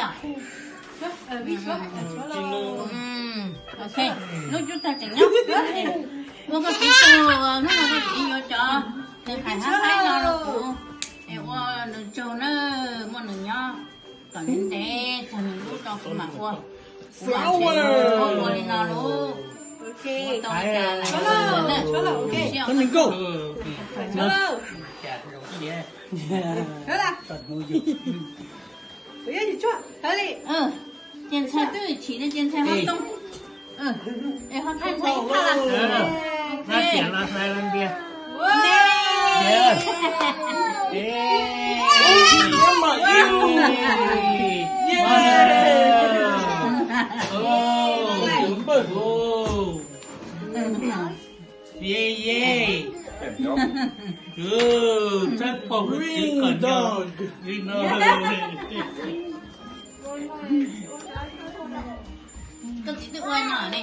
yom. Ok, lub cub tag tseem nyob. Ua koj txiv tug, hnub no koj txiv yuav cov tes hais hab haib no rau kuv, es ua nws tsaug na, muaj nws nyob kom ntev ntev txog nws lub rau kuv mam ua. Kuv ua li no lauj. Ua tau li cas lawm na. Sib ntxov. Ces ntxhais twb chim ces ntxhais ho too, es ho thaij ntxhais ib phaj las. Ye ye, txawb paug lub tsev kom nco li no. Koj txiv twb ua no ne.